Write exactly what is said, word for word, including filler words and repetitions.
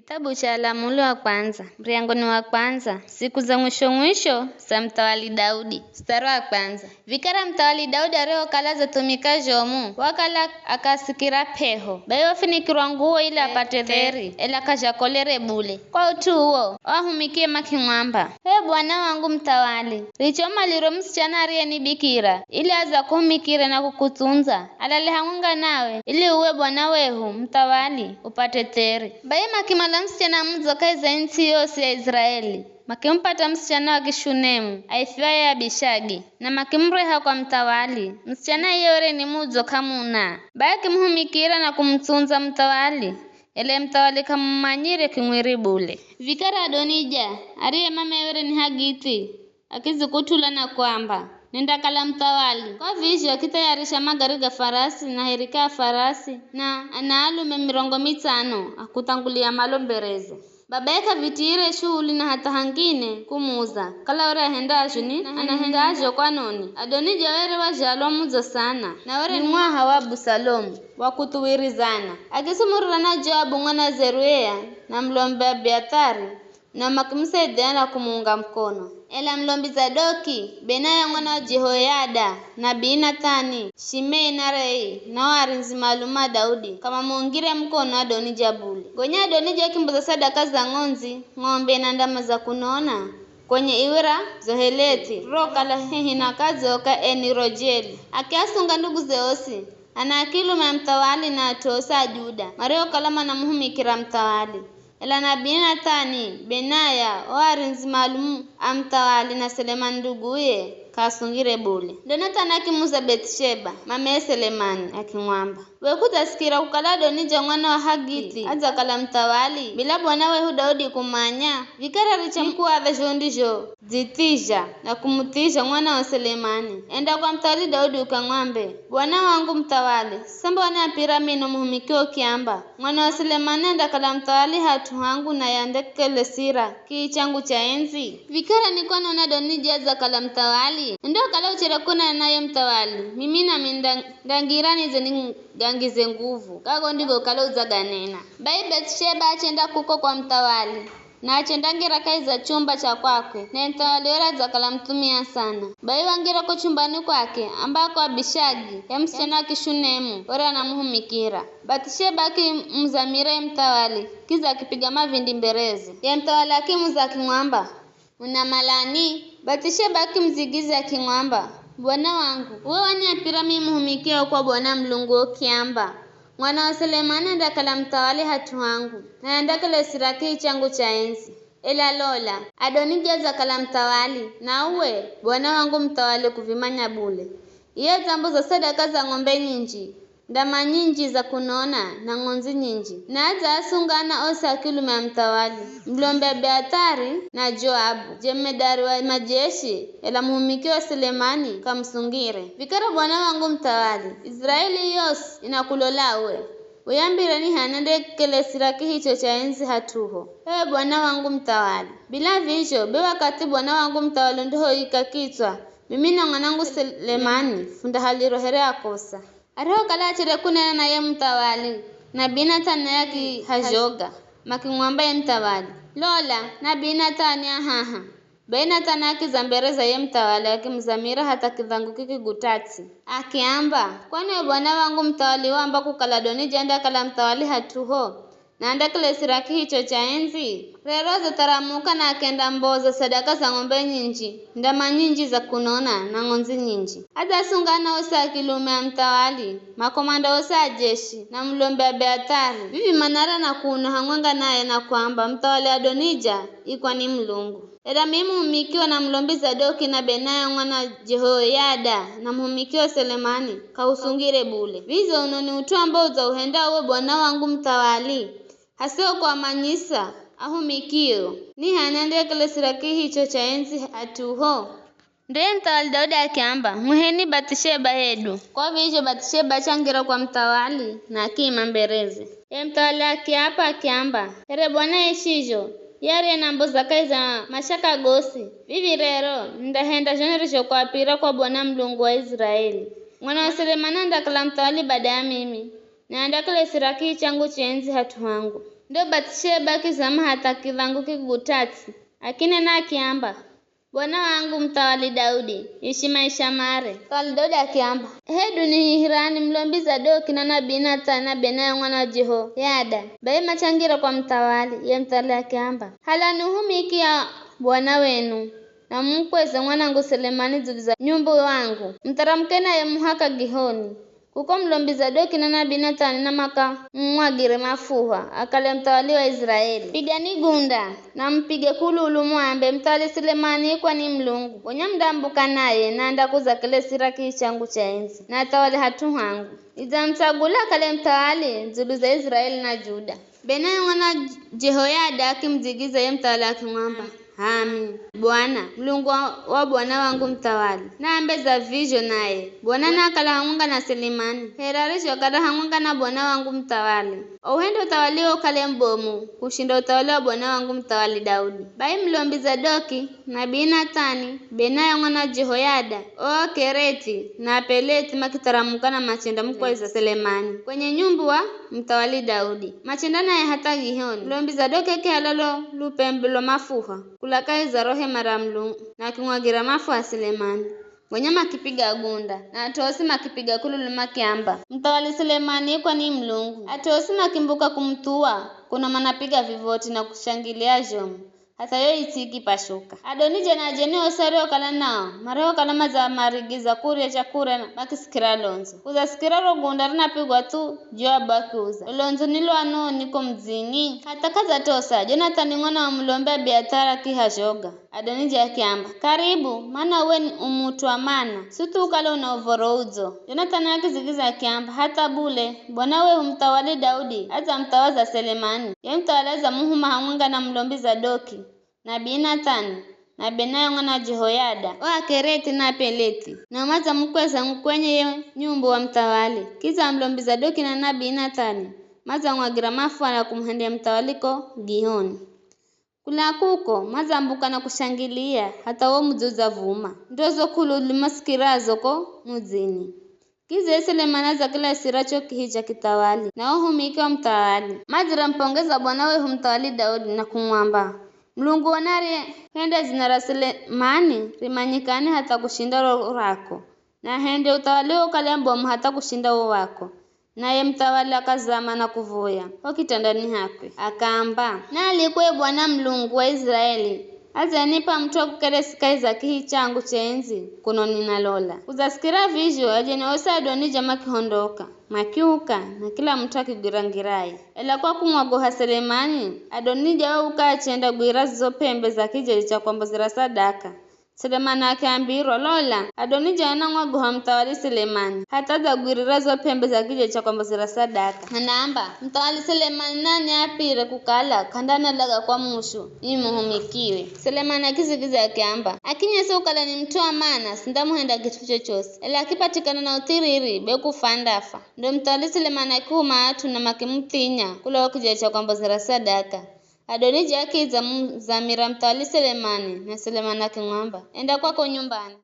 Kitabu cha Alamuli wa kwandza, muryango ni wa kwandza, siku za mwisho mwisho za muthawali Daudi, mustari wa kwandza. Vikara muthawali Daudi arihokala adzathumika zhomu, wakala akasikira p'eho, bai wafunikirwa nguwo ili apate dheri, ela k'azhakolere bule. Kwa ut'u uwo, o ahumikie makimwamba, "H'e bwana wangu muthawali, richa umalirwe musichana ariye ni bikira, ili adze akuhumikire na kukutsundza, alale hamwenga nawe, ili uwe bwana wehu, muthawali, upate dheri." Bai makimala musichana mudzo kahi za ntsi yosi ya Iziraeli, makimupata musichana wa Kishunemu, aifwaye Abishagi, na makimureha kwa muthawali. Musichana iye were ni mudzo k'amuna, bai akimuhumikira na kumutsundza muthawali, ela ye muthawali k'amumanyire kimwiri bule. Vikara Adonija, ariye mamaye were ni Hagiti, akizikut'ula na kwamba, "Nendakala muthawali." Kwa vizho akithayarisha magari ga farasi na herika ya farasi na anaalume mirongo mitsano akuthangulia malo mbereze. Babaye k'avitiyire shuhuli na hatha hangine kumuza, kala were ahendazho ni anahendazho kwanoni. Adonija were wazhalwa mudzo sana, na were ni mwaha wa Abusalomu wa kuthuwirizana. Akisumurira na Joabu mwana Zeruia na mulombi Abiathari, na makimusaidia na kumuunga mukono. Ela mulombi Zadoki, Benaya mwana wa Jehoyada, na Nabii Nathani, Shimei na Rei, na o arindzi maalumu a Daudi, k'amamuungire mukono Adonija bule. Gonya Adonija akimboza sadaka za ng'ondzi, ng'ombe na ndama za kunona kwenye iwe ra Zohelethi, rokala hehi na kadzo ka Eni Rojeli. Akiasunga nduguze osi, ana a kilume a muthawali na at'u osi a Juda, mariokala manamuhumikira muthawali. Ela Nabii Nathani, Benaya, o arindzi maalumu a muthawali na Selemani nduguye, k'aasungire bule. Ndo Nathani akimuza Bethisheba, mameye Selemani, akimwamba, "We k'udzasikira kukala Adonija mwana wa Hagiti adzakala muthawali, bila bwana wehu Daudi kumanya? Vikara richa nikuadha zho ndizhodzithizha na kumuthizha mwana wa Selemani. Enda kwa muthawali Daudi ukamwambe, 'Bwana wangu muthawali, samba waniapira mino muhumikio ukiamba, mwana wa Selemani andakala muthawali hat'u hangu naye andekele sira kii changu cha endzi?'" Vikara nikwanona Adonija adzakala muthawali, ndo kala uchere kunena naye muthawali, mimi nami nda-, ndangira nidze nigangize nguvu, gago ndigo kala udzaganena. Bai Bethisheba achenda kuko kwa muthawali, na achendangira kahi za chumba cha kwakwe, naye muthawali were adzakala muthumia sana. Bai wangira ko chumbani kwake, ambako Abishagi, ye musichana wa Kishunemu, were anamuhumikira. Bathisheba akimuzamira ye muthawali, kidza akipiga mavindi mbereze. Ye muthawali akimuza akimwamba, "Unamalani?" Bathisheba akimudzigidzya akimwamba, "Bwana wangu, uwe waniapira mimi muhumikio kwa Bwana Mulungu ukiamba, 'Mwana wa Selemani andakala muthawali hat'u hangu, naye andakele sira kii changu cha endzi.' Ela lola, Adonija adzakala muthawali, na uwe, bwana wangu muthawali kuvimanya bule. Iye udzamboza sadaka za ng'ombe nyinji, ndama nyinji za kunona, na ng'ondzi nyinji. Na adzaasungana osi a kilume a muthawali, mulombi Abiathari na Joabu, jemedari wa majeshi, ela muhumikio Selemani k'amusungire. Vikara bwana wangu muthawali, Iziraeli yosi inakulola uwe. Uyambire ni h'ani andekele sira kihicho cha endzi hat'uho, ewe bwana wangu muthawali. Bila vizho, be wakathi bwana wangu muthawali undihoika kitswa, mimi na mwanangu Selemani fundahalirwa here akosa." Arihokala achere kunena na ye muthawali, Nabii Nathani naye akihazhoga, makimwamba ye muthawali, "Lola, Nabii Nathani a haha." Bai Nathani akiza mbere za ye muthawali, akimuzamira hatha kidhangu kikiguta ts'i. Akiamba, "Kwani we bwana wangu muthawali waamba kukala Adonija andakala muthawali hat'uho, na andakele sira kihicho cha endzi?" Rero adzatharamuka na akenda mboza sadaka za ng'ombe nyinji, ndama nyinji za kunona, na ng'ondzi nyinji. Adzasungana osi a kilume a muthawali, makomanda osi a jeshi, na mulombi Abiathari. Vivi manara na kuno hamwenga naye na kwamba, "Muthawali Adonija ikwa ni Mulungu." Ela mimi muhumikio na mulombi Zadoki na Benaya mwana Jehoyada na muhumikio Selemani k'ahusungire bule. Vizo uno ni ut'u ambao udzauhenda uwe bwana wangu muthawali, hasiho kuamanyisa ahumikio, ni h'ani andekele sira kihicho cha endzi hat'uho? Ndo ye muthawali Daudi akiamba, "Mwiheni Bathisheba hedu." Kwa vizho Bathisheba achangira kwa muthawali na akiima mbereze. Ye muthawali akiapa akiamba, "Here Bwana aishizho, ye ariyenamboza kahi za mashaka gosi, vivi rero nindahenda zho nirizhokuapira kwa Bwana Mulungu wa Iziraeli. Mwana wa Selemani andakala muthawali bada ya mimi, na andakele sira kii changu cha endzi hat'u hangu." Ndo Bath'sheba kizama hatha kidhangu kigugu tatsi, akinena akiamba, "Bwana wangu muthawali Daudi, ishi maisha mare." Muthawali Daudi akiamba, "Hedu nihihirani mulombi Zadoki na nabii Nathani na Benaya mwana wa Jehoyada?" Bai machangira kwa muthawali, ye muthawali akiamba, "Halani uhumiki ya bwana wenu, na mumukweze mwanangu Selemani dzulu za nyumbu wangu, mutharamukeni naye muhaka Gihoni. Kuko mulombi Zadoki na nabii Nathani na makamumwagire mafuha, akale muthawali wa Israeli. Pigani gunda, na mupige kululu muambe, 'Muthawali Selemani ikwa ni Mulungu.' Gonya mundambuka naye, na andakuza kile sira kii changu cha endzi, na athawale hat'u hangu. Nidzamutsagula akale muthawali dzulu za Israeli na Juda." Benaya mwana Jehoyada akimudzigiza ye muthawali akimwamba, "H'ami, Bwana, Mulungu wa, wa bwana wangu muthawali, naambe dza vizho naye. Bwana naakala hamwenga na Selemani, here arizhokala hamwenga na bwana wangu muthawali. Ouhende uthawali uwo ukale mubomu kushinda uthawali wa bwana wangu muthawali Daudi." Bai mulombi Zadoki, nabii Nathani, Benaya mwana Jehoyada, o Akereti na Apeleti makitharamuka na machenda mukweza Selemani kwenye nyumbu wa muthawali Daudi. Machenda naye hatha Gihoni. Mulombi Zadoki akihala lo lupembe lwa mafuha kula kahi za ro hema ra Mulungu, na akimwagira mafuha Selemani. Gonya makipiga gunda, na at'u osi makipiga kululu makiamba, "Muthawali Selemani ikwa ni Mulungu." At'u osi makimbuka kumuthuwa, kuno manapiga vivoti na kushangilia zhomu, hatha yo its'i ikipashuka. Adonija na ajeni osi ariokala nao, marihokala madzamarigiza kurya chakurya, makisikira londzo. Kudzasikira ro gunda rinapigwa thu, Joabu akiuza, "Lo londzo ni lwa noni ko mudzini?" Hatha k'adzatosa, Jonathani mwana wa mulombi Abiathari akiha zhoga. Adonija akiamba, "Karibu, mana uwe ni u mut'u wa mana, suthu ukale una uv̱oro udzo." Jonathani akidzigiza akiamba, "Hatha bule, bwana wehu muthawali Daudi adzamuthawaza Selemani, ye muthawali adzamuhuma hamwenga na mulombi Zadoki, nabii Nathani, na Benaya mwana Jehoyada, o Akereti na Apeleti, nao madzamukweza kwenye ye nyumbu wa muthawali. Kidza mulombi Zadoki na nabii Nathani madzamwagira mafuha na kumuhendera muthawali ko Gihoni. Kula kuko, madzambuka na kushangilia, hatha wo mudzi udzavuma. Ndo zo kululu masikirazo ko mudzini. Kidza ye Selemani adzakila sira cho kihi cha kithawali, na wo humiki wa muthawali. Madziramupongeza bwana wehu muthawali Daudi na kumwamba, 'Mulungu wona arihende dzina ra Selemani rimanyikane hatha kushinda ro rako, na ahende uthawali uwo ukale mubomu hatha kushinda uwo wako.' Naye muthawali akazama na kuvuya ho kitandani hakwe, akaamba, 'Naalikwe ye Bwana Mulungu wa Iziraeli, adzenip'a mut'u wa kukelesi kahi za kihi changu chendzi kuno ninalola.'" Kudzasikira vizho, ajeni osi a Adonija makihondoka, makiuka, na kila mut'u akigwira ngiraye. Ela kwa kumwogoha Selemani, Adonija wauka achenda gwira zizo p'embe za kijeje cha kwambozera sadaka. Selemani akiambirwa, "Lola, Adonija anamwogoha muthawali Selemani, hatha adzagwirira zo p'embe za kijeje cha kwambozera sadaka. Anaamba, 'Muthawali Selemani naniapire kukala k'andanalaga kwa mushu, mimi muhumikiwe.'" Selemani akidzigiza akiamba, "Akinyese ukala ni mut'u wa mana, sindamuhenda kit'u chochosi, ela akipatikana na uthiriri, be kufa andafa." Ndo muthawali Selemani akihuma at'u na makimuthinya kula wo kijeje cha kwambozera sadaka. Adonija akidza muzamira muthawali Selemani, na Selemani akimwamba, "Enda kwako nyumbani."